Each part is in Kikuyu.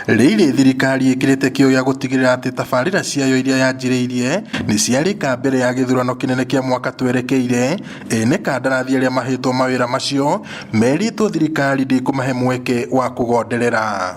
Rĩrĩ thirikari ĩkĩrĩte kĩo gĩa gũtigĩrĩra atĩ tabarĩra ciayo iria yanjĩrĩirie nĩ ciarĩka mbere ya gĩthurano kĩnene kĩa mwaka twerekeire. Ene kandarathi arĩa mahetwo mawĩra macio merĩtwo thirikari ndĩkũmahe mweke wa kũgonderera.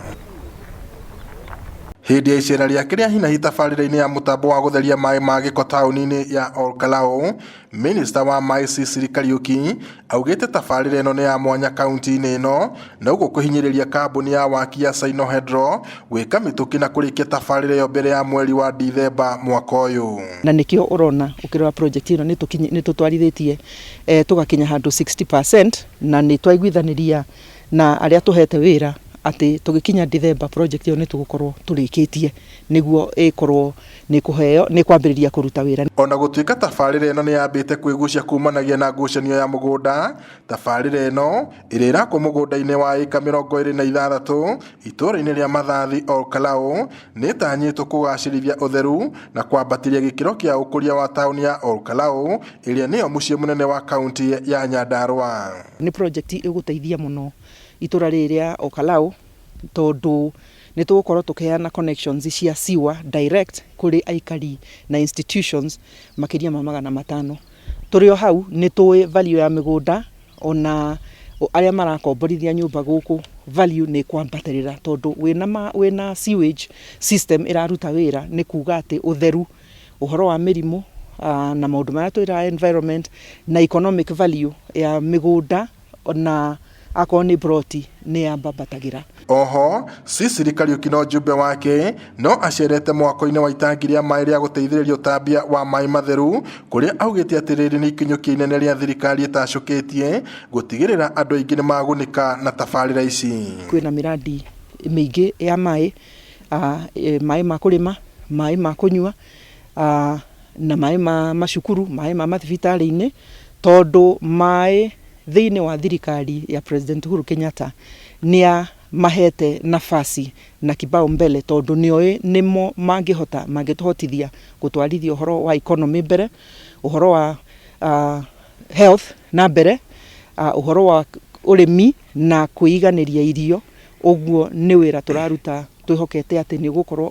Hĩndĩ ya icera rĩake rĩa hinahi tabarĩra-inĩ ya mũtambo wa gũtheria maĩ ma gĩko taũni-inĩ ya Olkalou, Minista wa maĩ Sicily Kariuki augĩte tabarĩra ĩno nĩ ya mwanya kaunti-inĩ ĩno na ũguo kũhinyĩrĩria kambuni ya waki ya Sinohydro gwĩka mĩtũkĩ na kũrĩkia tabarĩra ĩyo mbere ya mweri wa Dithemba mwaka ũyũ. Na nĩkĩo ũrona ũkĩrora project ĩno nĩ tũtwarithĩtie tũgakinya handũ 60% na nĩ twaiguithanĩria na arĩa tũhete wĩra atĩ tũgĩkinya Dithemba project ĩyo nĩ tũgũkorwo tũrĩkĩtie nĩguo ĩkorwo nĩ kũheo nĩ kwambĩrĩria kũruta wĩra. Ona gũtuĩka tabarĩra ĩno nĩ yambĩte kwĩgucia kumanagia na ngucanio ya mũgũnda, tabarĩra ĩno ĩrĩa ĩrakwo mũgũnda-inĩ wa ĩka 26 itũũra-inĩ rĩa Mathathi Olkalou nĩ ĩtanyĩtwo kũgacĩrithia ũtheru na kwambatĩria gĩkĩro kĩa ũkũria wa taũni ya Olkalou ĩrĩa nĩyo mũciĩ mũnene wa kaunti ya Nyandarua. Nĩ project ĩgũteithia mũno itũra rĩrĩ rĩa Olkalou tondũ nĩ tũgũkorwo tũkĩheana connections cia sewer direct kũrĩ aikari na institutions makĩria ma 500. Tũrĩ o hau nĩ tũĩ value ya mĩgũnda ona arĩa marakomborithia nyũmba gũkũ value nĩ kwambatĩrĩra tondũ wĩna sewage system ĩraruta wĩra nĩ kuga atĩ ũtheru, ũhoro wa mĩrimũ na maũndũ marĩa twĩraga environment na economic value ya mĩgũnda na akorwo nĩ broti nĩ yambambatagĩra. Oho Sicily Kariuki na ũjumbe wake no acerete mwako-inĩ wa itangi rĩa maĩ rĩa gũteithĩrĩria ũtambia wa maĩ matheru kũrĩa augĩte atĩ rĩrĩ nĩ ikinyũkia inene rĩa thirikari ĩtacũkĩtie gũtigĩrĩra andũ aingĩ nĩ magunĩka na tabarĩra ici. Kwĩna mĩradi mĩingĩ ya maĩ, maĩ ma kũrĩma, maĩ ma kũnyua, na maĩ ma macukuru, maĩ ma mathibitarĩ-inĩ, tondũ maĩ thĩinĩ wa thirikari ya President Uhuru Kenyatta nĩ mahete nafasi na kibao mbele tondũ nĩoĩ nĩmo mangĩhota mangĩtũhotithia gũtwarithia ũhoro wa economy mbere, ũhoro wa health na mbere, ũhoro wa ũrĩmi na kwĩiganĩria irio. Ũguo nĩ wĩra tũraruta twĩhokete atĩ nĩ ũgũkorwo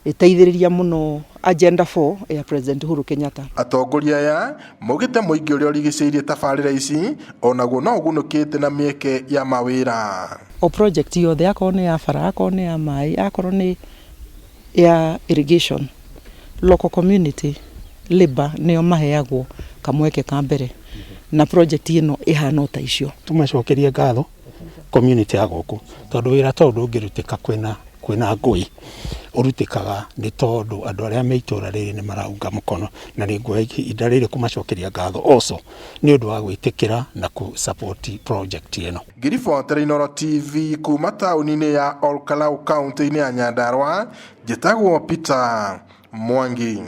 ũgĩteithĩrĩria mũno Agenda 4 ya President Uhuru Kenyatta. Atongoria aya maugĩte mũingĩ ũrĩa ũrigicĩirie tabarĩra ici onaguo no ũgunĩkĩte na mĩeke ya mawĩra. O project yothe akorwo nĩ ya bara, akorwo nĩ ya maĩ, akorwo nĩ ya irrigation, local community labor nĩo maheagwo kamweke ka mbere na project ĩno ĩhana ta icio. Tũmacokerie ngatho community ya gũkũ tondũ wĩra ta ũyũ ndũngĩrutĩka kwĩna ngũĩ, ũrutĩkaga nĩ tondũ andũ arĩa me itũra rĩrĩ nĩ maraunga mũkono, na nĩ nguoya ihinda rĩrĩ kũmacokeria ngatho also nĩ ũndũ wa gwĩtĩkĩra na kũ support project ĩno. Ngĩribotera Inooro TV kuma taũni-inĩ ya Olkalou kaunti-inĩ ya Nyandarua, njĩtagwo Peter Mwangi.